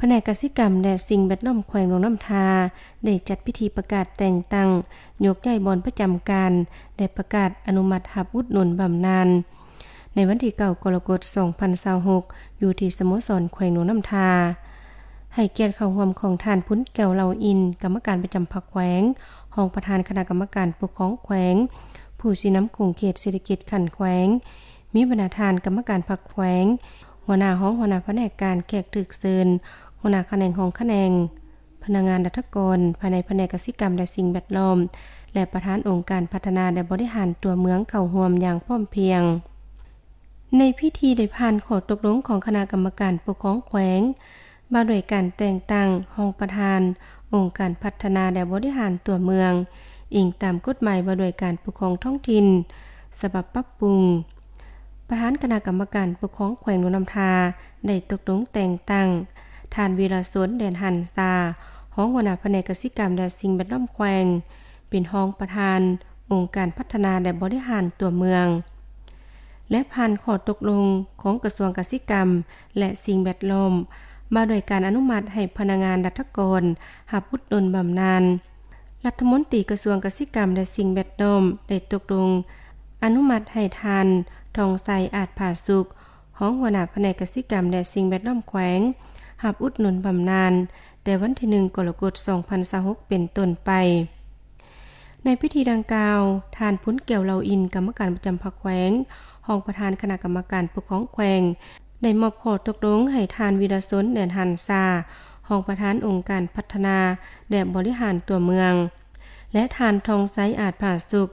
ະແນກກະສິກຳ ແລະ ສິ່ງແວດລ້ອມແຂວງຫຼວງນ້ຳທາ ໄດ້ຈັດພິທີປະກາດແຕ່ງຕັ້ງ ໂຍກຍ້າຍບ່ອນປະຈຳການ ແລະ ປະກາດອະນຸມັດຮັບອຸດໜູນບຳນານ ໃນວັນທີເກົ້າ ກໍລະກົດ ສອງພັນຊາວຫົກ ຢູ່ທີ່ສະໂມສອນແຂວງຫຼວງນ້ຳທາ. ໃຫ້ກຽດເຂົ້າຮ່ວມຂອງທ່ານ ພຸນແກ້ວ ເຫຼົ່າອິນ ກຳມະການປະຈຳພັກແຂວງ, ຮອງປະທານຄະນະກຳມະການປົກຄອງແຂວງ, ຜູ້ຊີ້ນຳຂົງເຂດເສດຖະກິດຂັ້ນແຂວງ, ມີບັນດາທ່ານກຳມະການພັກແຂວງ, ຫົວໜ້າຫ້ອງ, ຫົວໜ້າພະແນກການ, ແຂກຖືກເຊີນ, ຫົວໜ້າຂະແໜງ, ຮອງຂະແໜງ, ພະນັກງານລັດຖະກອນພາຍໃນພະແນກກະສິກຳ ແລະ ສິ່ງແວດລ້ອມ ແລະ ປະທານອົງການພັດທະນາ ແລະ ບໍລິຫານຕົວເມືອງເຂົ້າຮ່ວມຢ່າງພ້ອມພຽງ. ໃນພິທີໄດ້ຜ່ານຂໍ້ຕົກລົງຂອງຄະນະກຳມະການປົກຄອງແຂວງ ວ່າດ້ວຍການແຕ່ງຕັ້ງຮອງປະທານອົງການພັດທະນາ ແລະ ບໍລິຫານຕົວເມືອງ ອີງຕາມກົດໝາຍວ່າດ້ວຍການປົກຄອງທ້ອງຖິ່ນ ສະບັບປັບປຸງ. ປະທານຄະນະກຳມະການປົກຄອງແຂວງຫຼວງນ້ຳທາ ໄດ້ຕົກລົງແຕ່ງຕັ້ງ ທ່ານ ວີລະຊົນ ແດນຫັນຊາ ຮອງຫົວໜ້າພະແນກກະສິກຳ ແລະ ສິ່ງແວດລ້ອມແຂວງ ເປັນຮອງປະທານອົງການພັດທະນາ ແລະ ບໍລິຫານຕົວເມືອງ ແລະ ຜ່ານຂໍ້ຕົກລົງຂອງກະຊວງກະສິກຳ ແລະ ສິ່ງແວດລ້ອມ ວ່າດ້ວຍການອະນຸມັດໃຫ້ພະນັກງານລັດຖະກອນຮັບອຸດໜູນບຳນານ. ລັດຖະມົນຕີກະຊວງກະສິກຳ ແລະ ສິ່ງແວດລ້ອມ ໄດ້ຕົກລົງອະນຸມັດໃຫ້ທ່ານ ທອງໄຊ ອາດຜາສຸກ ຮອງຫົວໜ້າພະແນກກະສິກຳ ແລະ ສິ່ງແວດລ້ອມແຂວງ ຮັບອຸດໜູນບຳນານ ແຕ່ວັນທີໜຶ່ງ ກໍລະກົດ ສອງພັນຊາວຫົກ ເປັນຕົ້ນໄປ. ໃນພິທີດັ່ງກ່າວ, ທ່ານ ພຸນແກ້ວ ເຫຼົ່າອິນ ກຳມະການປະຈຳພັກແຂວງ, ຮອງປະທານຄະນະກຳມະການປົກຄອງແຂວງ ໄດ້ມອບຂໍ້ຕົກລົງໃຫ້ທ່ານ ວິລະຊົນ ແດນຫັນຊາ ຮອງປະທານອົງການພັດທະນາ ແລະ ບໍລິຫານຕົວເມືອງ ແລະ ທ່ານ ທອງໄຊ ອາດຜາສຸກ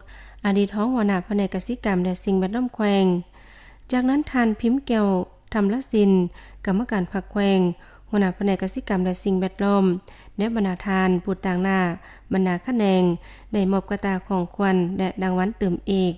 ອະດີດຮອງຫົວໜ້າພະແນກກະສິກຳ ແລະ ສິ່ງແວດລ້ອມແຂວງ. ຈາກນັ້ນ ທ່ານ ພິມແກ້ວ ທຳລະສິນ ກຳມະການພັກແຂວງ, ຫົວໜ້າພະແນກກະສິກຳ ແລະ ສິ່ງແວດລ້ອມ ແລະ ບັນດາທ່ານຜູ້ຕາງໜ້າບັນດາຂະແໜງ ໄດ້ມອບກະຕ່າຂອງຂວັນ ແລະ ລາງວັນຕື່ມອີກ.